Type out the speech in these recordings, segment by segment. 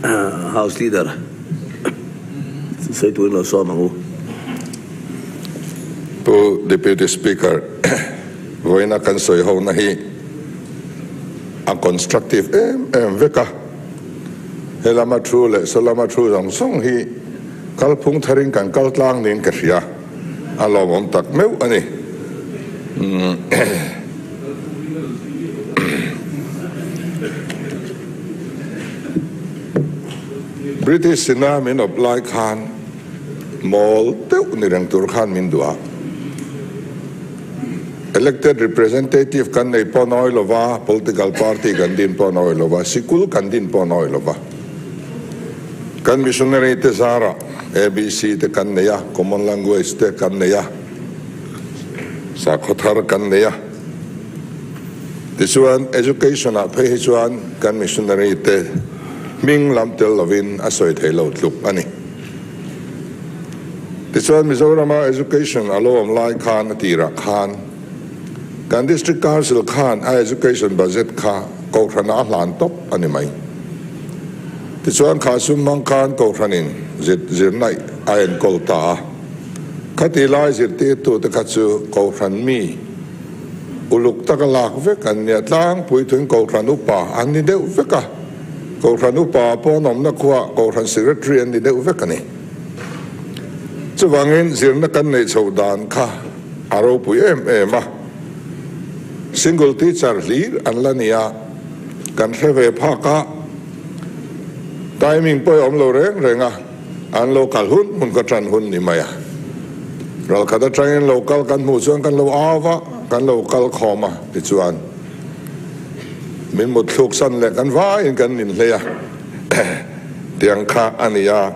House Leader sawi turin lo sawm ang u. Pu Deputy Speaker, vawiina kan sawi hona hi a constructive em em vek a. He lama thu leh saw lama thu zawng zawng hi kalphung tharin kan kal tlang niin ka hria. A lawmawm tak meuh a ni. British ina min awp lai khan mawl deuh ni reng tur khan min duh a. Elected representative kan nei pawh nawi lova, political party kan din pawh nawi lova, sikul kan din pawh nawi lova. Kan missionary te zarah ABC te kan nei a, common language te kan nei a, sakhaw thar kan nei a. Tichuan education ah phei hi chuan kan missionary te hming lam tel lovin a sawi thei lo tluk a ni. Tichuan Mizorama education a lo awm lai khan a tirah khan kan District Council khan a education budget kha Kohhranah a hlan tawp a ni mai. Tichuan kha sum hmang khan Kohhranin zirna a enkawl ta a. Khati lai zirtirtute kha chu Kohhran mi uluk taka lak vek an nia tlangpui thuin Kohhran upa an ni deuh vek a. Kohhran upa pawh an awmna khuaah Kohhran Secretary an ni deuh vek a ni. Chuvangin zirna kan neih chhoh dan kha a ropui em em a. Single teacher hlir an la ni a, kan hre ve phak a, timing pawh i awm lo reng reng a, an lo kal hun hun ka tan hun ni mai a. Ralkhat atangin lo kal kan hmuh chuan kan lo au va, kan lo kal khawm a tichuan min mut thluk san leh kan vaiin kan ninhlei a, tiang kha a ni a.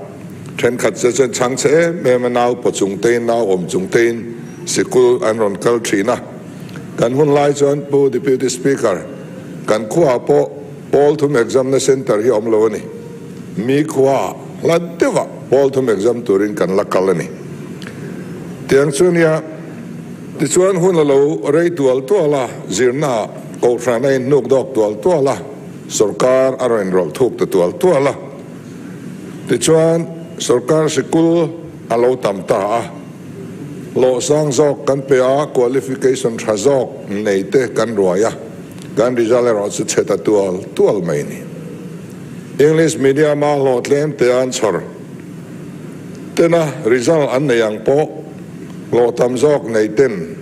Thenkhat che chuan chhang che em em a, nau paw chung tein, nau awm chung tein sikul an rawn kal thin a. Kan hun lai chuan Pu Deputy Speaker, kan khuaah pawh pawl thum exam na centre hi awm lo a ni. Mi khuaah hla deuhah pawl thum exam turin kan la kal a ni. Tiang chu nia, tichuan hun a lo rei tual tual a, zirnaah kohhran a inhnuk dawk tual tual a, sorkar a rawn inrawlh thuk ta tual tual a. Tichuan, sorkar sikul a lo tam ta a, hlawh sang zawk kan pe a, qualification tha zawk nei te kan ruai a, kan result erawh chu chhe ta tual tual mai ni. English medium a hlawh tlem te an chhawr tena result an nei ang pawh hlawh tam zawk nei ten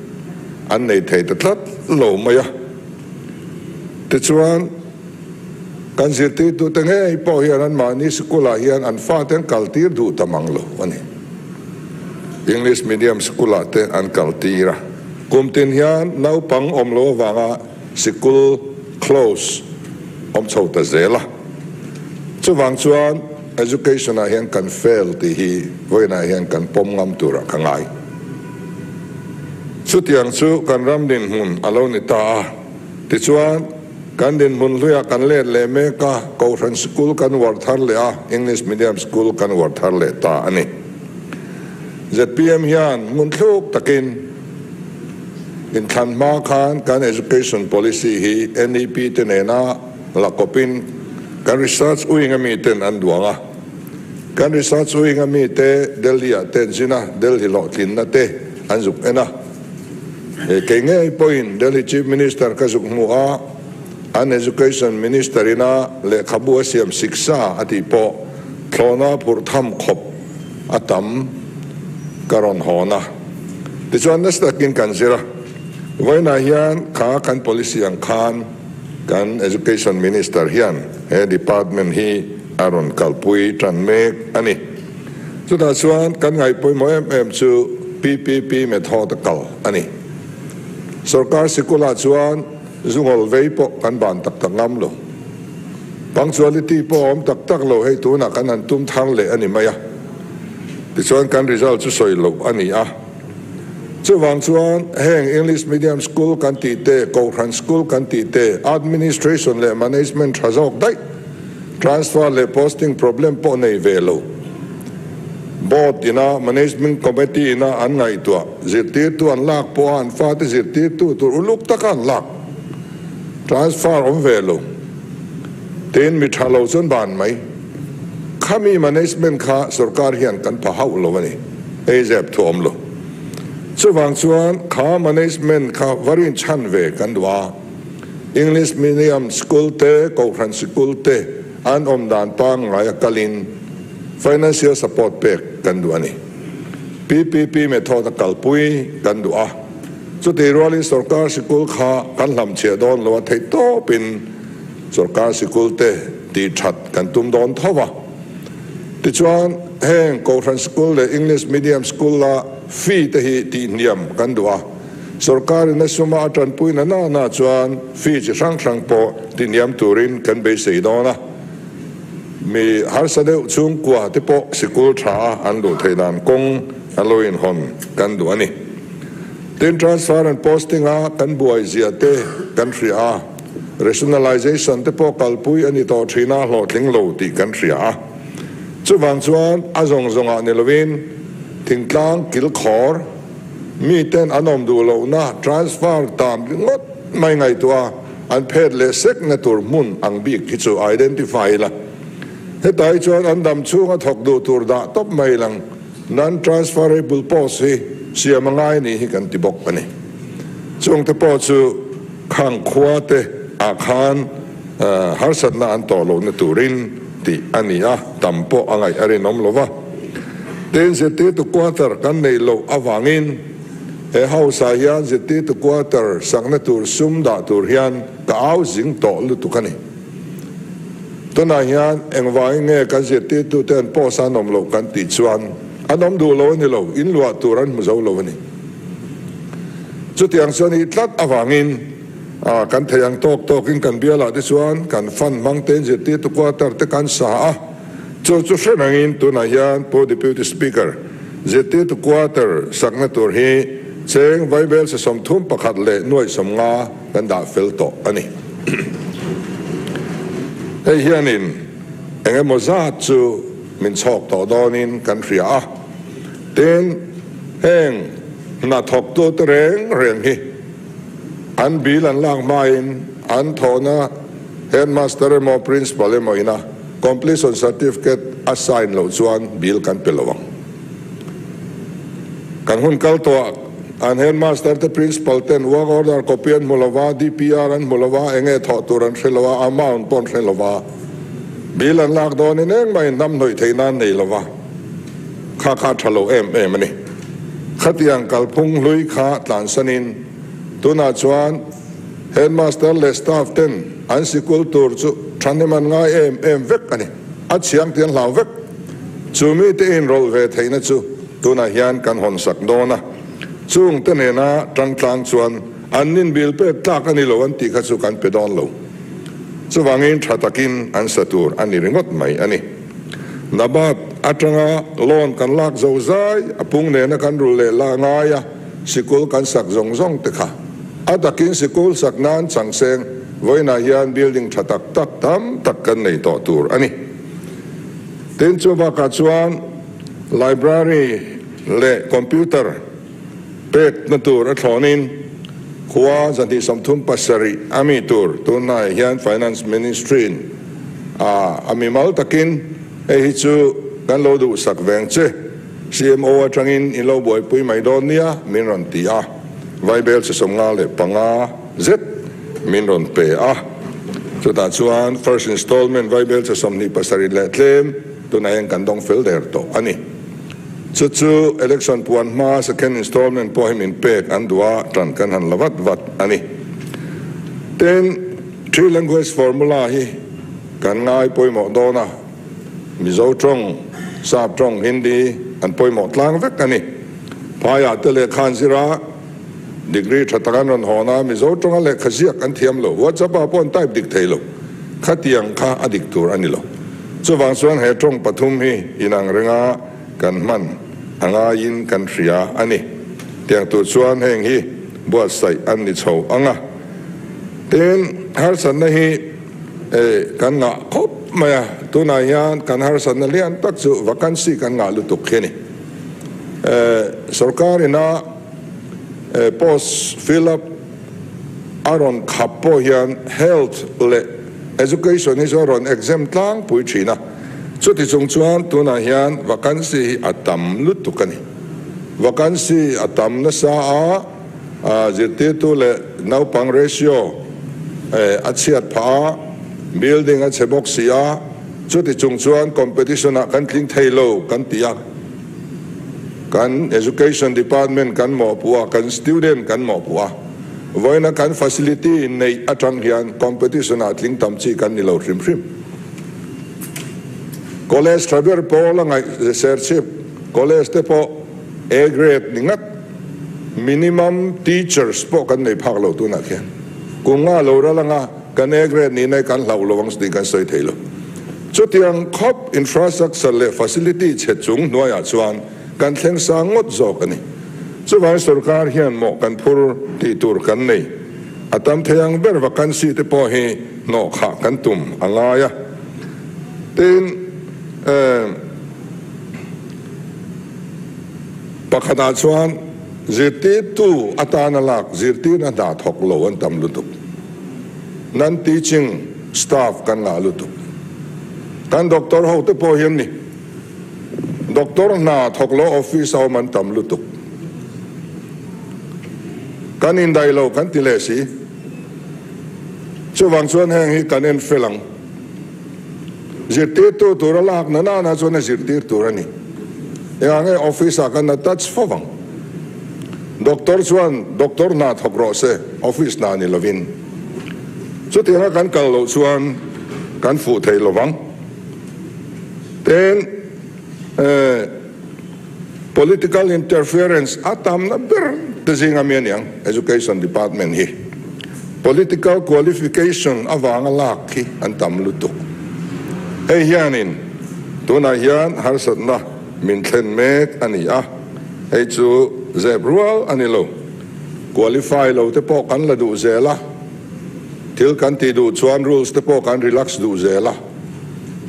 an nei thei ta tlat lo mai a. Tichuan. Kan zirtirtute ngei pawh hian anmahni sikulah hian an fate an kaltir duh ta mang lo a ni. English medium sikulah te an kaltir a. Kum tin hian naupang awm lo avanga sikul close awm chho ta zel a. Chuvang chuan education ah hian kan fail tih hi vawiinah hian kan pawm ngam turah ka ngai. Chutiang chu kan ram dinhmun a lo ni ta a. Tichuan. Kan dinhmun hluiah kan let leh mek a, Kohhran School kan uar thar leh a, English Medium School kan uar thar leh ta a ni. Zpm hian hmun thluk takin inthlan hma khan kan Education Policy hi NEP te nena la kawpin kan Research Wing a miten an duang a. Kan Research Wing a mite Delhi-ah te an zin a, Delhi hlawhtlinna te an zuk en a. He kei ngei pawhin Delhi Chief Minister ka zuk hmu a, an Education Minister ina lehkhabu a siam siksa a tih pawh thlawhna phurh tham khawp a tam ka rawn hawn a. Tichuan nasa takin kan zir a, vawiinah hian kha kan policy ang khan kan Education Minister hian he department hi a rawn kalpui tan mek a ni. Chutah chuan kan ngaihpawimawh em em chu PPP method a kal a ni. Sorkar sikulah chuan zungawl vei pawh kan ban tak tak ngam lo. Punctuality pawh a awm tak tak lo hei tunah kan han tum thar leh a ni mai a. Tichuan kan result chu sawi loh a ni a. Chuvang chuan heng English medium school kan tih te, Kohhran school kan tih te, administration leh management tha zawk daih, Transfer leh posting problem pawh nei ve lo. Board ina Management Committee ina an ngaihtuah zirtirtu an lak pawha an fate zirtirtu tur uluk taka an lak. Transfer awm ve lo. Tin mi tha lo chuan ban mai. Khami management kha sorkar hian kan pha hauh lo a ni, ei zep thu awm lo. Chuvang chuan kha management kha va rin chhan ve kan duh a. English medium school te, Kohhran sikul te an awm dan pangngai a kalin financial support pek kan duh a ni. PPP method a kalpui kan duh a. Chutih rualin sorkar sikul kha kan hlamchhiah dawn lo a theih tawpin sorkar sikul te tih that kan tum dawn tho va. Tichuan, heng Kohhran School leh English Medium School a fee te hi tihhniam kan duh a, sorkarin a suma a tanpui na na na chuan fee chi hrang hrang pawh tihhniam turin kan beisei dawn a. Mi harsa deuh chhungkua te pawh sikul tha a an luh theih dan kawng a lo inhawn kan duh a ni. Tin, transfer and posting a kan buai zia te kan hria a. Rationalization te pawh kalpui a ni tawh thin a, hlawhtling lo tih kan hria a. Chuvang chuan a zawng zawngah ni lovin thingtlang kilkhawr miten an awm duh lohna transfer dan ringawt mai ngaihtuah a, an phet leh sekna tur hmun ang bik hi chu identify ila. Hetah hi chuan an dam chhunga thawk duh tur dah tawp mai lang non-transferable post hi siam a ngai nih hi kan ti bawk a ni. Chungte pawh chu. Khang khua te ah khan harsatna an tawh lohna turin tih a ni a, tam pawh a ngaih a rinawm lo va. Tin, zirtirtu quarter kan neih loh avangin he house ah hian zirtirtu quarter sakna tur sum dah tur hian ka au zing tawh lutuk a ni. Tunah hian engvangin nge kan zirtirtu ten post an awm loh kan tih chuan an awm duh lo a ni lo, in luah tur an hmu zo lo a ni. Chutiang chuan i tlat avangin kan thei ang tawk tawkin kan bialah te chuan kan fund hmang tein zirtirtu quarter te kan sa a, chu chu hre rengin tunah hian Pu Deputy Speaker, zirtirtu quarter sakna tur hi cheng vaibel se 31 leh nuaih 50 kan dah fel tawh a ni. Hei hianin eng emaw zat chu min chhawk tawh dawnin kan hria a. Tin, heng hnathawktute reng reng hi an bill an lak hmain an thawhna headmaster emaw principal emaw ina completion certificate a sign loh chuan bill kan pe lo ang. Kan hun kal tawh an headmaster te principal ten work order copy an hmu lo va, DPR an hmu lo va, enge thawh tur an hre lo a, amount pawh an hre lo va, bill an lak dawnin engmah inhnamhnawih theih nan nei lo va. Kha kha tha lo em em a ni. Khatiang kalphung hlui kha tlansanin tunah chuan Headmaster leh staff ten an sikul tur chu thahnem an ngai em em vek a ni. A chhiang tih an hlau vek. Chu mite inrawlh ve theihna chu tunah hian kan hawnsak dawn a. Chung te nena tangtlang chuan an ninbil pek tlak a ni lo an tih kha chu kan pe dawn lo. Chuvangin tha takin an sa tur a ni ringawt mai a ni. Nabat atanga loan kan lak zo zai, a pung nena kan rul leh la ngai a, sikul kan sak zawng zawng te kha. A takin sikul sak nan chang seng vawiinah hian building tha tak tak tam tak kan nei tawh tur a ni. Tin, chu bakah chuan library leh computer pekna tur a thlawnin khua 237 a mi tur tunhnaiah hian Finance Ministry-in a mimal takin hei hi chu kan lo duhsak veng che, CMO atangin in lo buaipui mai dawn nia min rawn ti a, Vaibel che 55 zet min rawn pe a, chutah chuan first installment Vaibel che 27 leh tlem tunah hian kan dawng fel der tawh a ni. Chu chu election puan hma second installment pawh hi min pek an duh a, tan kan han la vat vat a ni. Tin, three language formula hi kan ngai pawimawh dawn a, Mizo tawng, Sap tawng, Hindi an pawimawh tlang vek a ni. Phaiah te lehkha an zir a, degree tha tak an rawn hawn a, Mizo tawnga lehkha ziak an thiam lo, WhatsApp ah pawh an type dik thei lo, khatiang kha a dik tur a ni lo. Chuvang chuan he tawng pathum hi inang renga kan hman a ngaiin kan hria a ni. Tiang tur chuan heng hi buatsaih an ni chho ang a. Tin, harsatna hi kan ngah khawp mai a, tunah hian kan harsatna lian tak chu vacancy kan ngah lutuk hi a ni. Sorkar ina post fill up a rawn khap pawh hian health leh education hi chu a rawn exempt tlangpui thin a. Chuti chung chuan tunah hian vacancy hi a tam lutuk a ni. Vacancy a tam nasa a, zirtirtu leh naupang ratio a chhiat phah a, building a chhe bawk si a, chuti chung chuan competition ah kan tling thei lo kan ti a, kan education department kan mawhpuh a, kan student kan mawhpuh a, vawiina kan facility neih atang hian competition ah tling tam chi kan ni lo hrim hrim. College tha ber pawl a ngaih Serchhip College te pawh A grade ni ngat, minimum teachers pawh kan nei phak lo tunah khian. Kum nga lo ral anga kan A grade nih nai kan hlauh lo ang tih kan sawi thei lo. Chutiang khawp infrastructure leh facility chhe chung hnuaiah chuan kan thleng sang ngawt zawk a ni. Chuvang sorkar hian mawh kan phur tih tur kan nei. A tam thei ang ber vacancy te pawh hi hnawh khah kan tum a ngai a. Tin, pakhatah chuan zirtirtu atana lak zirtirna hna thawk lo an tam lutuk. Non-teaching staff kan ngah lutuk. Kan doctor ho te pawh hian ni. Doctor hna thawk lo office a awm an tam lutuk. Kan indaih lo kan ti leh si. Chuvang chuan heng hi kan en fel ang. Zirtirtu tur a lak na nana chuan a zirtir tur a ni. Engah nge office ah kan attach fo vang. Doctor chuan doctor hna thawk rawh se, office hna ni lovin. Chutianga kan kal loh chuan kan fuh thei lovang. Tin, political interference a tamna ber te zinga mi a niang Education Department hi. Political qualification avanga lak hi an tam lutuk. Hei hianin tunah hian harsatna min thlen mek a ni a, hei chu zep rual a ni lo. Qualify lo te pawh kan la duh zel a, thil kan tih duh chuan rules te pawh kan relax duh zel a.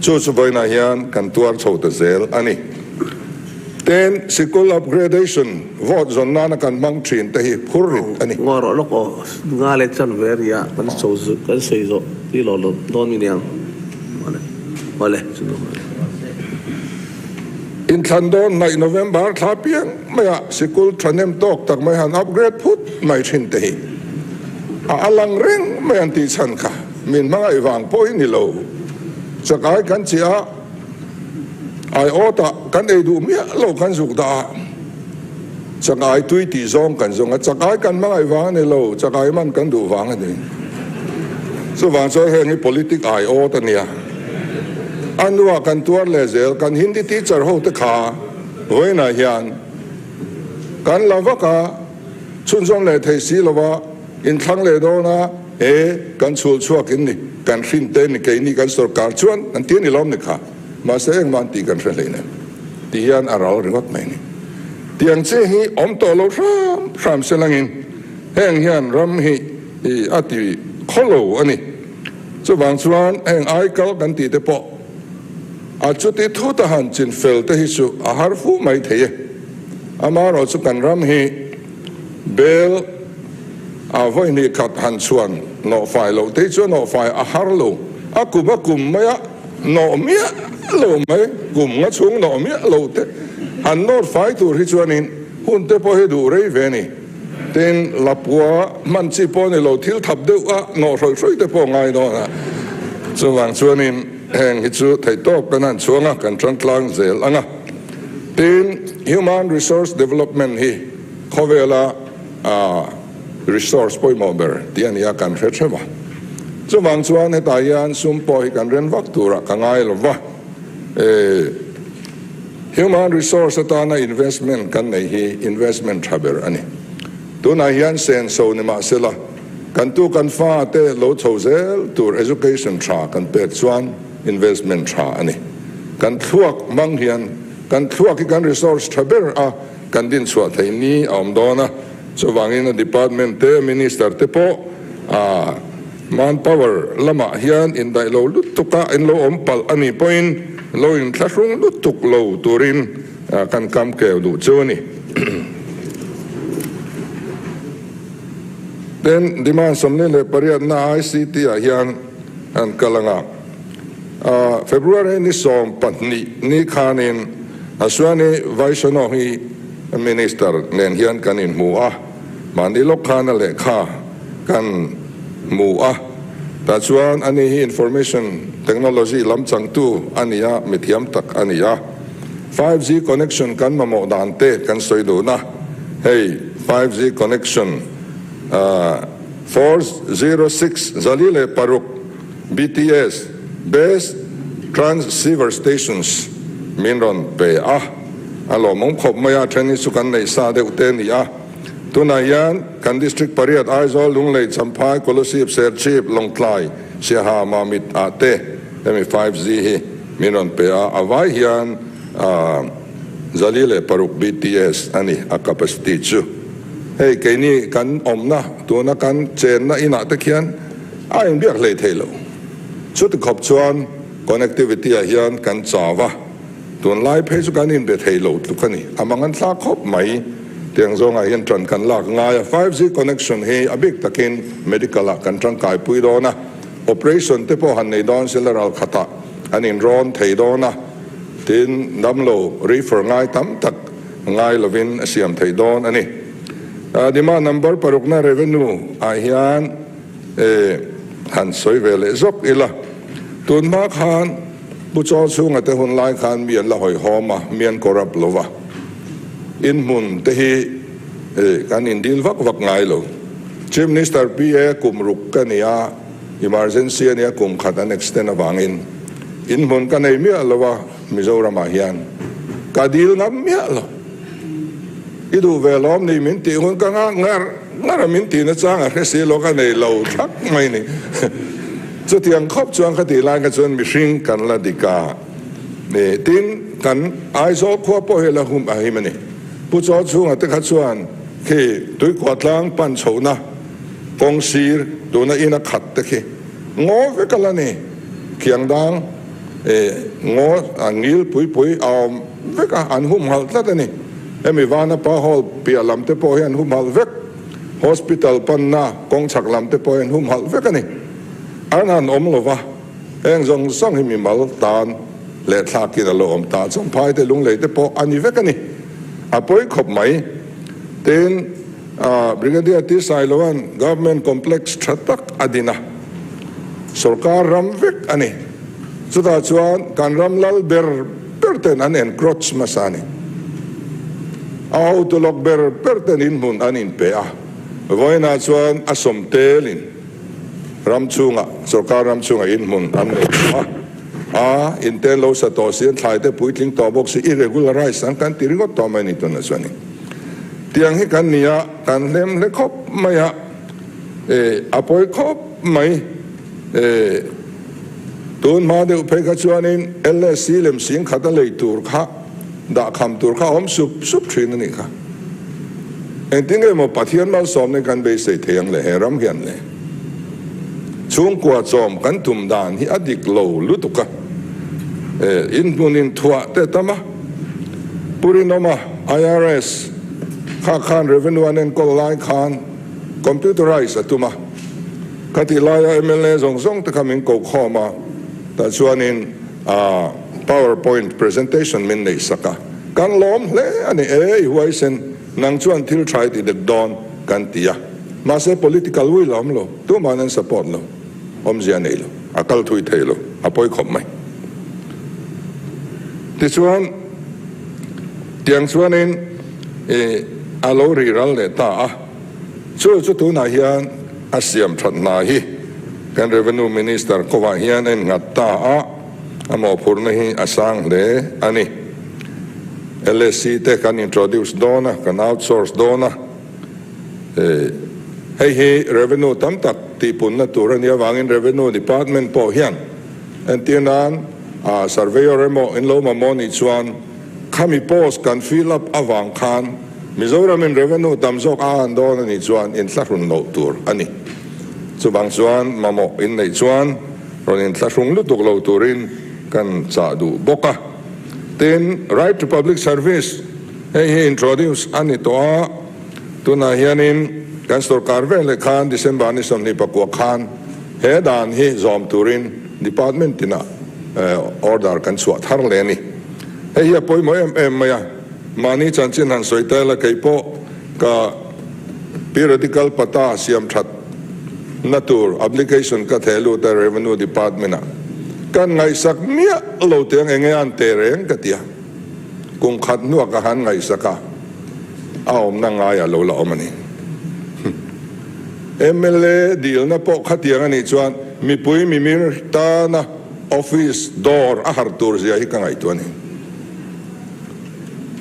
Chu chu vawiinah hian kan tuar chho ta zel a ni. Tin, sikul upgradation vote zawn nana kan hmang thin te hi phur rit a ni. Ngaw rawh lawk aw, nga leh chan ve ria kan sawi kan sawi zawh tih lo lo dawn mi niang. Awle awle chu dawn awle. Inthlan dawn hnaih November thla piang maiah sikul thahnem tawk tak mai han upgrade phut mai thin te hi a alang reng mai an tih chhan kha. Min hmangaih vang pawh hi ni lo. Chakai kan chiah a, aiawtah kan ei duh miah lo kan zuk dah a, chakai tui tih zawng kan zawng a, chakai kan hmangaih vang a ni lo, chakai man kan duh vang a ni. Chuvang chuan heng hi politic aiawt a nia. A nuah kan tuar leh zel, kan Hindi teacher ho te kha vawiinah hian kan la vak a, chhunzawm leh thei si lo va, inthlang leh dawn a, He kan chhul chhuak in ni, kan hrin te ni keini kan sorkar chuan an ti a ni lawm ni kha, mahse engmah an tih kan hre hleinem ti hian a ral ringawt mai ni. Tiang che hi awm tawh lo hram hram se langin heng hian ram hi a ti khaw lo a ni. Chuvang chuan heng aikal kan tih te pawh a chuti thut a han chin fel te hi chu a har fu mai thei e. Amaherawh chu kan ram hi Bel a vawi hnih khat han chhuan nawh fai loh te hi chu a nawh fai a har lo. A kum a kum mai a nawh miah lo mai, kum nga chhung nawh miah lo te han nawt fai tur hi chuanin hun te pawh hi duh rei ve a ni. Tin, lapua hman chi pawh a ni lo, thil thap deuh a nawh hrawih hrawih te pawh a ngai dawn a. Chuvang chuanin heng hi chu theihtawp kan han chhuang a, kan tangtlang zel ang a. Tin, Human Resource Development hi khawvela resource pawimawh ber tih a ni a, kan hre theuh a. Chuvang chuan hetah hian sum pawh hi kan ren vak turah ka ngai lo va. Human Resource atana investment kan nei hi investment tha ber a ni. Tunah hian senso ni mahsela kan tu kan fa te lo chho zel tur education tha kan pek chuan investment tha a ni. Kan thluak hmang hian kan thluak hi kan resource tha ber a kan din chhuah theih ni a awm dawn a, chuvangin a department te minister te pawh a manpower lamah hian indaih lo lutuk a in lo awm palh a nih pawhin lo inthlahrung lutuk lo turin kan kam keu duh chu a ni. Tin, demand 48 na ICT ah hian an kal ang a. February ni 12 ni khanin Ashwani Vaishnaw hi Minister nen hian kan inhmu a, mahni lawk khan a lehkha kan hmu a, tah chuan ani hi Information Technology lam changtu a ni a, mithiam tak a ni a. 5G connection kan mamawh dan te kan sawi dun a, hei 5G connection 406 406 BTS, Base Transceiver Stations, min rawn pe a, a lawmawm khawp mai a, then hi chu kan neih sa deuh te a ni a. Tunah hian kan District pariat Aizawl, Lunglei, Champhai, Kolasib, Serchhip, Lawngtlai, Siaha, Mamit ah te hemi 5G hi min rawn pe a, a vai hian 406 BTS a ni a capacity chu. Hei keini kan awmna tuna kan chenna inah te khian A inbiak hlei thei lo. Chuti khawp chuan connectivity ah hian kan chau a, tunlai phei chu kan inbe thei lo tluk a ni. A mang an thlak khawp mai. Tiang zawngah hian ṭan kan lak ngai a, 5G connection hi a bik takin medical ah kan ṭangkaipui dawn a, operation te pawh han nei dawn sela ral khatah an inrawn thei dawn a, tin damlo refer ngai tam tak ngai lovin a siam thei dawn a ni. Demand number parukna revenue ah hian. E, han sawi ve leh zawk ila. Tun hma khan Pu Chawlchhunga te hun lai khan mi an la hawihhawm a, mi an corrupt lo va. In hmun te hi e, kan indil vak vak ngai lo. Chief Minister PA kum ruk ka ni a, emergency a nia kum khat an extend avangin in hmun ka nei miah lo a, Mizoramah hian ka dil ngam miah lo. I duh ve lawm ni min tih hun ka ngak ngar ngar a, min tihna chang a hre si lo ka nei lo thak mai ni. Chutiang khawp chuan ka tih lai kha chuan mihring kan la dik a ni. Tin, kan Aizawl khua pawh hi la hum a him a ni. Pu Chaw chhunga te kha chuan khi tuikhuah tlang pan chhohna kawng sir tuna ina khat te khi ngaw vek a la ni. Khiang dang ngaw a ngil pui pui a awm vek a, an humhalh tlat a ni. Hemi Vanapa Hall piah lam te pawh hi an humhalh vek, Hospital panna kawng chhak lam te pawh hi an humhalh vek a ni. An han awm lo va, heng zawng zawng hi mimal tan leh thlakin a lo awm ta, Champhai te Lunglei te pawh a ni vek a ni. A pawi khawp mai. Tin, Brigadier T Sailoan Government Complex tha tak a din a, sorkar ram vek a ni. Chutah chuan kan ram lal ber ber ten an encroach hmasa a ni. A hotu lawk ber ber ten inhmun an inpe a, vawiinah chuan a sawm telin ram chhungah, sorkar ram chhungah inhmun an nei tawh a, a inten lo sa tawh si, an thlai te puitling tawh bawk si, irregularize an kan ti ringawt tawh mai a ni tunah chuan in. Tiang hi kan ni a, kan hlem hle khawp mai a, e a pawi khawp mai. E, tun hma deuh phei kha chuanin LSC lem sing khat a lei tur kha dah kham tur kha a awm sup sup thin a nih kha. Engtin nge maw Pathian malsawmna kan beisei thei ang le he ram hian le? Chhungkua chawm kan tum dan hi a dik lo lutuk a. E, in hmun in thuah te tam a, Pu Rinawma, IRS, kha khan revenue an enkawl lai khan computerize a tum a. Ka tih laia mla zawng zawng te kha min ko khawm a, tah chuanin power point presentation min neih sak a, kan lawm hle a ni e, i huaisen, nang chuan thil tha i ti dek dawn kan ti a, mahse political will a awm lo, tumahin an support lo, awmzia a nei lo, a kal thui thei lo, a pawi khawp mai. Tichuan, tiang chuanin a lo ri ral leh ta a. Chu chu tunah hian a siam that hna hi kan Revenue Minister kawngah hian a innghat ta a, a mawhphurhna hi a sang hle a ni. LSC te kan introduce dawn a, kan outsource dawn a, hei hi revenue tam tak tihpunna tur a nih avangin Revenue Department pawh hian entir nan surveyor emaw in lo mamawh nih chuan khami post kan fill up avang khan Mizoramin revenue tam zawk a han dawn a nih chuan inthlahrun loh tur a ni. Chuvang chuan mamawh inneih chuan rawn inthlahrung lutuk lo turin kan chah duh bawk a. Tin, Right to Public Service hei hi introduce a ni tawh a, tunah hianin kan sorkar veleh khan December ni 29 khan he dan hi zawm turin department tinah. Order kan chhuah thar leh a ni. Hei hi a pawimawh em em mai a, mahni chanchin han sawi ta ila kei pawh ka periodical pata siam that na tur application ka theh lut a Revenue Department ah kan ngaihsak miah lo teh ang enge an teh reng ka ti a, kum khat hnuah ka han ngaihsak a, a awmna ngai a lo la awm a ni. Mla dilna pawh khatiang a nih chuan mipui mimir tana office dawr a har tur zia hi ka ngaihtuah a ni.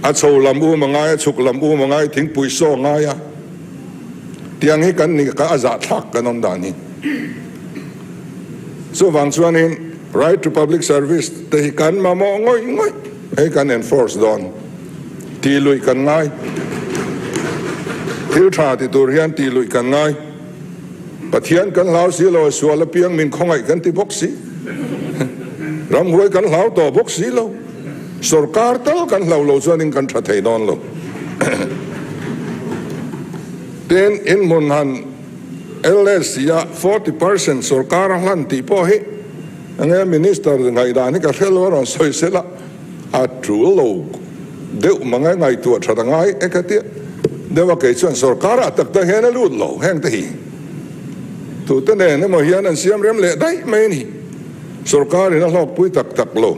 A chho lam um a ngai, a chhuk lam um a ngai, thingpui saw a ngai a, tiang hi kan ni ka a zahthlak kan awm dan hi. Chuvang chuanin Right to Public Service te hi kan mamawh ngawih ngawih hei kan enforce dawn. Tih luih kan ngai. Thil tha ti tur hian tih luih kan ngai. Pathian kan hlau si lo, a sual apiang min khawngaih kan ti bawk si. Ramhuai kan hlau tawh bawk si lo. Sorkar tal kan hlau lo chuanin kan tha thei dawn lo. Tin, inhmun han LSC ah 40% sorkar a hlan tih pawh hi enge Minister ngaihdan hi ka hre lo a rawn sawi sela. A tul lo deuh mang e, ngaihtuah that a ngai e ka tia deuh a, kei chuan sorkar ah tak tak hian a lut lo heng te hi tute nen emaw hian an siam rem leh daih mai a ni. Sorkar in a hlawkpui tak tak lo,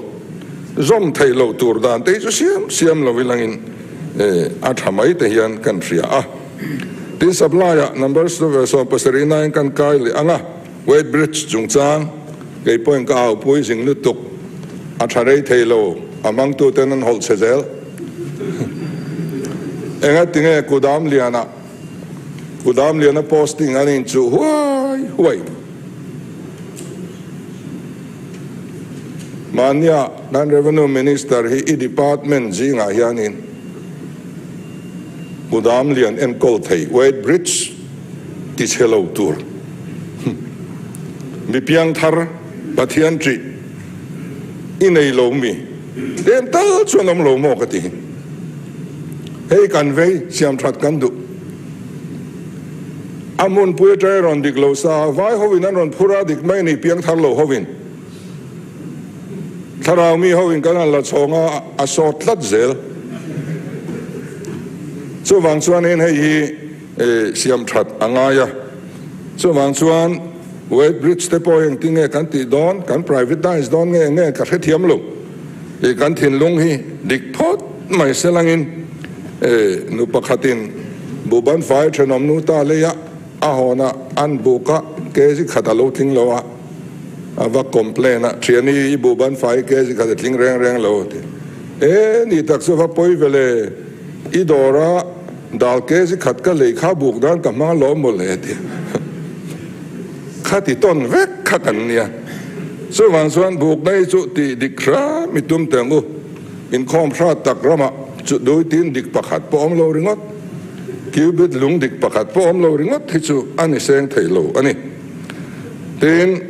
zawm theih loh tur dan te hi chu siam siam lo ilangin a tha mai te hian kan hria a. Tin supply ah number 77 nain kan kai leh ang a. Weight bridge chungchang kei pawhin ka aupui zing lutuk a tha rei thei lo, a hmangtu ten an hawlh chhe zel. Enga tinge Kudam Liana Kudam Liana posting an inchuh huai huai. Mahnia kan Revenue Minister hi i department zingah hianin Kudam Lian enkawl thei weight bridge ti chhe lo tur. Mi piangthar Pathian ṭih i nei lo mi tlem tal chuan awm lo maw ka ti. Hei kan vei siam that kan duh. A hmunpui aṭang i rawn dik lo sa, vai hovin an rawn phur a dik mai ni piangthar lo hovin. Thlarau mi hovin kan han la chhawng a, a sawt tlat zel. Chuvang chuanin hei hi. Siam that a ngai a, chuvang chuan weight bridge te pawh engtin nge kan tih dawn, kan privatise dawn nge nge ka hrethiam lo. Ih kan thinlung hi dik phawt mai se langin nu pakhatin buhban fai thenawm nu ta leia a hawn a an buk a kg khat a lo tling lo a, a va complain a, thiani i buhban fai kg khat a tling reng reng lo a ti. E ni tak chu va pawi vele i dawr a. Dal kg khat ka lei kha buk dan ka hmang alawm mawle a ti. Kha ti tawn vek kha kan nia. Chuvang chuan buk nei chu tih dik hram i tum teh ang u. Inkhawm hrat tak ramah chu duitin dik pakhat pawh awm lo ringawt, cubit lung dik pakhat pawh awm lo ringawt hi chu a ni seng thei lo a ni. Tin,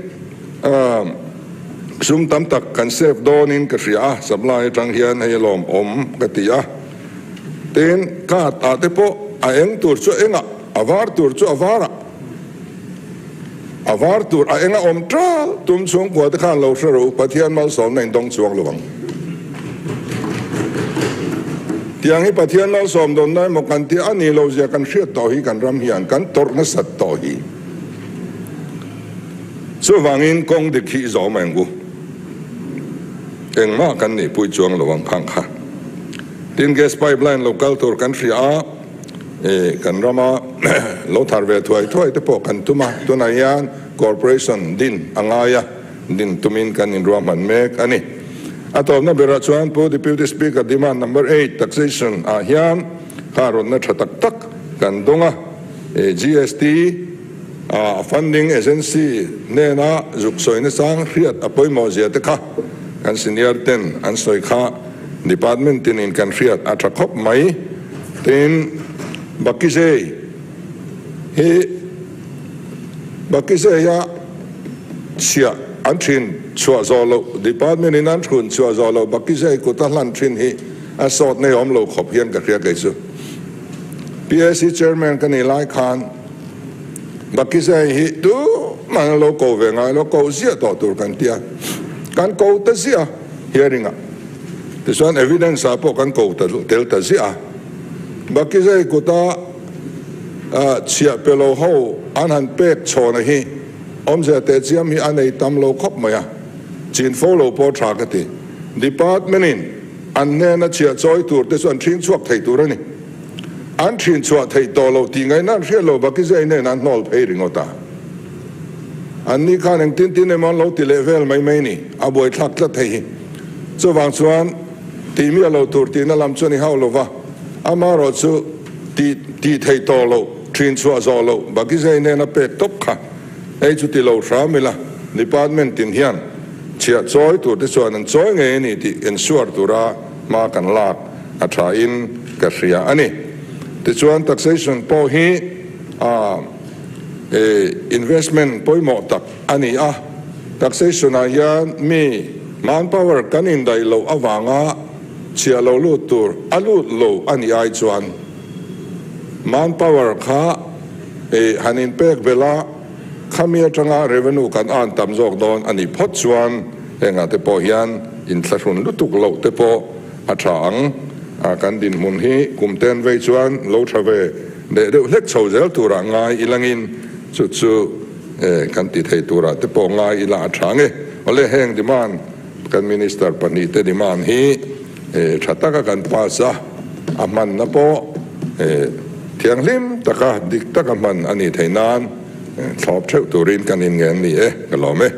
sum tam tak kan save dawnin ka hria a, supply atang hian hei alawm awm ka ti a. Tin, card ah te pawh a eng tur chu a engah, a var tur chu a varah, a var tur a enga awm tal tum chhungkua te khan lo hre ro, Pathian malsawmna in dawng chuang lo ang. Tiang hi Pathian malsawm dawnna emaw kan tia a ni lo zia kan hriat tawh hi kan ram hian kan tawrh nasat tawh hi. Chuvangin kawng dik hi i zawm ang u. Engmah kan nihpui chuang lo ang khang kha. Tin gas pipeline lo kal tur kan hria a, ih kan rama lo thar ve thuai thuai te pawh kan tum a, tunah hian corporation din a ngai a, din tumin kan inruahman mek a ni. A tawpna berah chuan Pu Deputy Speaker demand number eight taxation ah hian kha rawnna tha tak tak kan dawng a, ih GST, A funding agency hnena zuk sawi nachang hriat a pawimawh zia te kha kan senior ten an sawi kha department tinin kan hriat a tha khawp mai. Tin, Bakizei hi Bakizei a chhiah an thin chhuah zawh loh department in an thlun chhuah zawh loh Bakizei kut a hlan thin hi a sawt nei awm lo khawp hian ka hria kei chu. PAC chairman ka nih lai khan Bakizai hi tumah an lo ko ve ngai lo, ko ziah tawh tur kan tia. Kan ko ta ziah a hearing ah. Tichuan evidence ah pawh kan ko ta tel ta ziah a. Bakizei kuta chhiah pe lo ho an han pek chhawna hi awmzia teh chiam hi a nei tam lo khawp mai a. Chin fo lo pawh tha ka ti. Department in an hnena chhiah chawi tur te chu an ṭhing chhuak thei tur a ni. An ṭhin chhuah theih tawh lo tih ngaihna an hriat lo Bakizei nen an hnawl phei ringawt a. An ni khan engtin tin emaw an lo ti leh vel mai mai ni, a buaithlak tlat thei hi. Chuvang chuan tih miah lo tur tihna lam chu a ni hauh lo va, amaherawh chu tih tih theih tawh loh, ṭhin chhuah zawh loh Bakizei nena pek tawp kha hei chu ti lo hram ila, department tin hian chhiah chawi tur te chuan an chawi ngei a ni tih ensure tura hma kan lak a tha in ka hria a ni. Tichuan taxation pawh hi a. Investment pawimawh tak a ni a, taxation ah hian mi manpower kan indaih loh avanga chhiah lo lut tur a lut lo a nih ai chuan manpower kha han inpek belh a, khami atanga revenue kan earn tam zawk dawn a nih phawt chuan hengah te pawh hian inthlahrun lutuk loh te pawh a tha ang. Kan dinhmun hi kum ten vei chuan lo tha ve. Leh deuh hlek chho zel turah ngai ilangin chu chu kan ti thei turah te pawh ngai ila a tha nge. Awle heng demand kan minister pahnihte demand hi tha taka kan pass a, a hmanna pawh thianghlim taka dik taka hman a nih theih nan thlawp theuh turin kan inngen ni e ka lawm e.